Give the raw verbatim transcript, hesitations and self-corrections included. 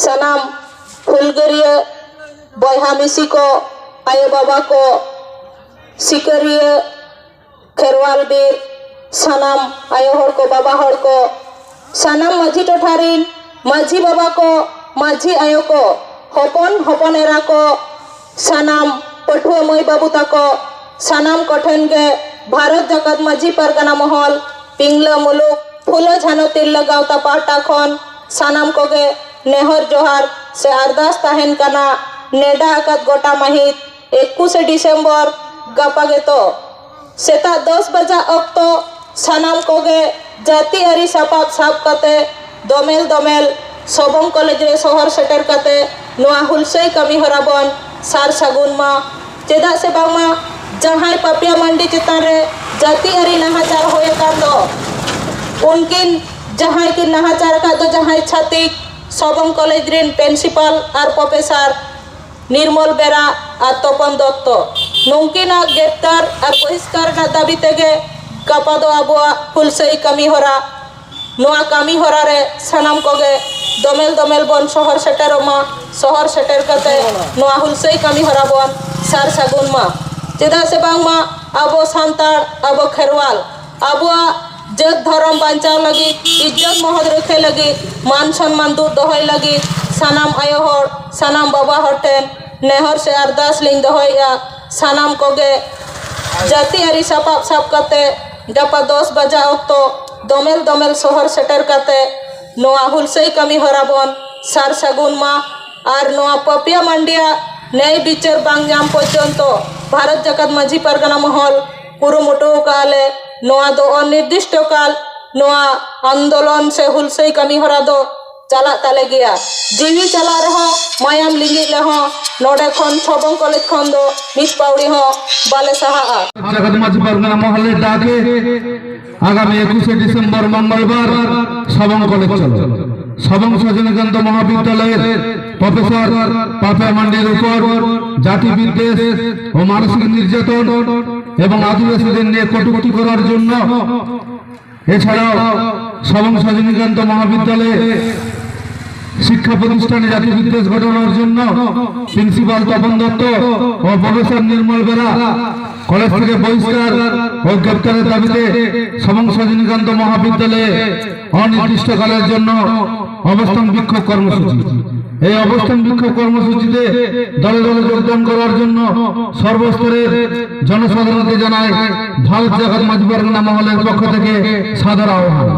ᱥᱟᱱᱟᱢ ᱦᱩᱞᱜᱟᱹᱨᱤᱭᱟᱹ ᱵᱚᱭᱦᱟ ᱢᱤᱥᱤ ᱠᱚ, ᱟᱭᱳ ᱵᱟᱵᱟ ᱠᱚ, ᱥᱤᱠᱟᱹᱨᱤᱭᱟᱹ ᱠᱷᱮᱨᱣᱟᱞ ᱵᱤᱨ, ᱥᱟᱱᱟᱢ ᱟᱭᱳ ᱦᱚᱲ ᱠᱚ, ᱵᱟᱵᱟ ᱦᱚᱲ ᱠᱚ, ᱥᱟᱱᱟᱢ ᱢᱟᱹᱡᱷᱤ ᱴᱚᱴᱷᱟ ᱨᱤᱱ ᱢᱟᱹᱡᱷᱤ ᱵᱟᱵᱟ ᱠᱚ, ᱢᱟᱹᱡᱷᱤ ᱟᱭᱳ ᱠᱚ, ᱦᱚᱯᱚᱱ ᱦᱚᱯᱚᱱ ᱮᱨᱟ ᱠᱚ, ᱥᱟᱱᱟᱢ ᱯᱟᱹᱴᱷᱩᱣᱟᱹ ᱢᱟᱹᱭ ᱵᱟᱹᱵᱩ ᱛᱟᱠᱚ, ᱥᱟᱱᱟᱢ ᱠᱚᱴᱷᱮᱱ ᱜᱮ ᱵᱷᱟᱨᱚᱛ ᱡᱟᱠᱟᱛ ᱢᱟᱹᱡᱷᱤ ᱯᱟᱨᱜᱟᱱᱟ ᱢᱚᱦᱚᱞ, ᱯᱤᱝᱞᱟᱹ ᱢᱩᱞᱩᱠ, ᱯᱷᱩᱞᱳ ᱡᱷᱟᱱᱳ ᱛᱤᱨᱞᱟᱹ ᱜᱟᱶᱛᱟ ᱯᱟᱦᱴᱟ ᱠᱷᱚᱱ ᱥᱟᱱᱟᱢ ᱠᱚᱜᱮ ᱱᱮᱦᱚᱨ ᱡᱚᱦᱟᱨ ᱥᱮ ᱟᱨᱫᱟᱥ ᱛᱟᱦᱮᱱ ᱠᱟᱱᱟ, ᱱᱮᱰᱟ ᱟᱠᱟᱫ ᱜᱚᱴᱟ ᱢᱟᱹᱦᱤᱛ ᱮᱠᱩᱥᱮ ᱰᱤᱥᱮᱢᱵᱚᱨ, ᱜᱟᱯᱟ ᱜᱮᱛᱚ, ᱥᱮᱛᱟᱜ ᱫᱚᱥ ᱵᱟᱡᱟᱜ ᱚᱠᱛᱚ ᱥᱟᱱᱟᱢ ᱠᱚᱜᱮ ᱡᱟᱹᱛᱤᱭᱟᱹᱨᱤ ᱥᱟᱯᱟᱵ ᱥᱟᱵ ᱠᱟᱛᱮ ᱫᱚᱢᱮᱞ ᱫᱚᱢᱮᱞ ᱥᱚᱵᱚᱝ ᱠᱚᱞᱮᱡᱽ ᱨᱮ ᱥᱚᱦᱚᱨ ᱥᱮᱴᱮᱨ ᱠᱟᱛᱮ ᱱᱚᱣᱟ ᱦᱩᱞᱥᱟᱹᱭ ᱠᱟᱹᱢᱤ ᱦᱚᱨᱟ ᱵᱚᱱ ᱥᱟᱨ ᱥᱟᱹᱜᱩᱱ ᱢᱟ᱾ ᱪᱮᱫᱟᱜ ᱥᱮ ᱵᱟᱝᱢᱟ ᱡᱟᱦᱟᱸᱭ ᱯᱟᱯᱤᱭᱟ ᱢᱟᱱᱰᱤ ᱪᱮᱛᱟᱱ ᱨᱮ ᱡᱟᱹᱛᱤᱭᱟᱹᱨᱤ ᱱᱟᱦᱟᱪᱟᱨ ᱦᱩᱭ ᱟᱠᱟᱱ ᱫᱚ, ᱩᱱᱠᱤᱱ ᱡᱟᱦᱟᱸᱭ ᱠᱤᱱ ᱱᱟᱦᱟᱪᱟᱨ ᱟᱠᱟᱫ ᱫᱚ, ᱡᱟᱦᱟᱸᱭ ᱪᱷᱟᱹᱛᱤᱠ ᱥᱚᱵᱚᱝ ᱠᱚᱞᱮᱡᱽ ᱨᱤᱱ ᱯᱨᱤᱱᱥᱤᱯᱟᱞ ᱟᱨ ᱯᱨᱚᱯᱷᱮᱥᱟᱨ ᱱᱤᱨᱢᱚᱞ ᱵᱮᱨᱟ ᱟᱨ ᱛᱚᱯᱚᱱ ᱫᱚᱛᱛᱚ, ᱱᱩᱝᱠᱤᱱᱟᱜ ᱜᱨᱮᱯᱛᱟᱨ ᱟᱨ ᱵᱚᱦᱤᱥᱠᱟᱨ ᱨᱮᱱᱟᱜ ᱫᱟᱹᱵᱤ ᱛᱮᱜᱮ ᱜᱟᱯᱟ ᱫᱚ ᱟᱵᱚᱣᱟᱜ ᱦᱩᱞᱥᱟᱹᱭ ᱠᱟᱹᱢᱤ ᱦᱚᱨᱟ, ᱱᱚᱣᱟ ᱠᱟᱹᱢᱤ ᱦᱚᱨᱟ ᱨᱮ ᱥᱟᱱᱟᱢ ᱠᱚᱜᱮ ᱫᱚᱢᱮᱞ ᱫᱚᱢᱮᱞ ᱵᱚᱱ ᱥᱚᱦᱚᱨ ᱥᱮᱴᱮᱨᱚᱜ ᱢᱟ᱾ ᱥᱚᱦᱚᱨ ᱥᱮᱴᱮᱨ ᱠᱟᱛᱮ ᱱᱚᱣᱟ ᱦᱩᱞᱥᱟᱹᱭ ᱠᱟᱹᱢᱤ ᱦᱚᱨᱟ ᱵᱚᱱ ᱥᱟᱨ ᱥᱟᱹᱜᱩᱱ ᱢᱟ᱾ ᱪᱮᱫᱟᱜ ᱥᱮ ᱵᱟᱝᱢᱟ ᱟᱵᱚ ᱥᱟᱱᱛᱟᱲ, ᱟᱵᱚ ᱠᱷᱮᱨᱣᱟᱞ, ᱟᱵᱚᱣᱟᱜ ᱡᱟᱹᱛ ᱫᱷᱚᱨᱚᱢ ᱵᱟᱧᱪᱟᱣ ᱞᱟᱹᱜᱤᱫ, ᱤᱡᱽᱡᱚᱛ ᱢᱚᱦᱚᱛ ᱨᱩᱠᱷᱤᱭᱟᱹ ᱞᱟᱹᱜᱤᱫ, ᱢᱟᱱ ᱥᱚᱱᱢᱟᱱ ᱫᱩᱜ ᱫᱚᱦᱚᱭ ᱞᱟᱹᱜᱤᱫ ᱥᱟᱱᱟᱢ ᱟᱭᱳ ᱦᱚᱲ, ᱥᱟᱱᱟᱢ ᱵᱟᱵᱟ ᱦᱚᱲ ᱴᱷᱮᱱ ᱱᱮᱦᱚᱨ ᱥᱮ ᱟᱨᱫᱟᱥ ᱞᱤᱧ ᱫᱚᱦᱚᱭᱮᱫᱼᱟ᱾ ᱥᱟᱱᱟᱢ ᱠᱚᱜᱮ ᱡᱟᱹᱛᱤᱭᱟᱹᱨᱤ ᱥᱟᱯᱟᱵ ᱥᱟᱵ ᱠᱟᱛᱮ ᱜᱟᱯᱟ ᱫᱚᱥ ᱵᱟᱡᱟ ᱚᱠᱛᱚ ᱫᱚᱢᱮᱞ ᱫᱚᱢᱮᱞ ᱥᱚᱦᱚᱨ ᱥᱮᱴᱮᱨ ᱠᱟᱛᱮ ᱱᱚᱣᱟ ᱦᱩᱞᱥᱟᱹᱭ ᱠᱟᱹᱢᱤ ᱦᱚᱨᱟ ᱵᱚᱱ ᱥᱟᱨ ᱥᱟᱹᱜᱩᱱ ᱢᱟ᱾ ᱟᱨ ᱱᱚᱣᱟ ᱯᱟᱯᱤᱭᱟ ᱢᱟᱱᱰᱤᱭᱟᱜ ᱱᱮᱭ ᱵᱤᱪᱟᱹᱨ ᱵᱟᱝ ᱧᱟᱢ ᱯᱚᱨᱡᱚᱱᱛᱚ ᱵᱷᱟᱨᱚᱛ ᱡᱟᱠᱟᱛ ᱢᱟᱹᱡᱷᱤ ᱯᱟᱨᱜᱟᱱᱟ ᱢᱚᱦᱚᱞ ᱠᱩᱨᱩᱢᱩᱴᱩ ᱟᱠᱟᱫᱼᱟ ᱞᱮ, ᱱᱚᱣᱟ ᱫᱚ ᱚᱱᱤᱨᱫᱤᱥᱴᱚ ᱠᱟᱞ ᱱᱚᱣᱟ ᱟᱱᱫᱳᱞᱚᱱ ᱥᱮ ᱦᱩᱞᱥᱟᱹᱭ ᱠᱟᱹᱢᱤ ᱦᱚᱨᱟ ᱫᱚ ᱪᱟᱞᱟᱜ ᱛᱟᱞᱮ ᱜᱮᱭᱟ᱾ ᱡᱤᱣᱤ ᱪᱟᱞᱟᱜ ᱨᱮᱦᱚᱸ, ᱢᱟᱭᱟᱢ ᱞᱤᱸᱜᱤᱜ ᱨᱮᱦᱚᱸ, ᱱᱚᱰᱮ ᱠᱷᱚᱱ ᱥᱚᱵᱚᱝ ᱠᱚᱞᱮᱡᱽ ᱠᱷᱚᱱ ᱫᱚ ᱢᱤᱫ ᱯᱟᱹᱣᱲᱤ ᱦᱚᱸ ᱵᱟᱞᱮ ᱥᱟᱦᱟᱜᱼᱟ᱾ ᱡᱟᱠᱟᱛ ᱢᱟᱹᱡᱷᱤ ᱯᱟᱨᱜᱟᱱᱟ ᱢᱚᱦᱚᱞ ᱨᱮ ᱰᱟᱠᱮ ᱟᱜᱟᱢᱤ ᱮᱠᱩᱥᱮ ᱰᱤᱥᱮᱢᱵᱚᱨ ᱢᱚᱝᱜᱚᱞᱵᱟᱨ ᱥᱚᱵᱚᱝ ᱠᱚᱞᱮᱡᱽ ᱪᱚᱞᱚ, ᱥᱚᱵᱚᱝ ᱥᱚᱡᱚᱱᱤᱠᱟᱱᱛ ᱢᱚᱦᱟᱵᱤᱫᱽᱭᱟᱞᱚᱭ ᱯᱨᱚফᱮᱥᱚᱨ ᱯᱟᱯᱮ ᱢᱟᱱᱰᱤ ᱨᱩᱯᱚᱨ ᱡᱟᱛᱤ ᱵᱤᱫᱽᱫᱮᱥ ও মানসিক নির্যাতন এবং আদিবাসীদের নিয়ে কটূক্তি করার জন্য এছাড়াও সবং সজনীকান্ত মহাবিদ্যালয়ে শিক্ষা প্রতিষ্ঠানে জাতি বিদ্বেষ ঘটানোর জন্য প্রিন্সিপাল তপন দত্ত ও প্রফেসর নির্মল বেরা কলেজ থেকে বহিষ্কার ও গ্রেপ্তারের দাবিতে সবংস রজনীকান্ত মহাবিদ্যালয়ে অনির্দিষ্টকালের জন্য অবস্থান বিক্ষোভ কর্মসূচি। এই অবস্থান বিক্ষোভ কর্মসূচিতে দলে দলে যোগদান করার জন্য সর্বস্তরের জনসাধারণকে জানায় ভারত জাগাত মাঝি পারগানা মহলের পক্ষ থেকে সাদর আহ্বান।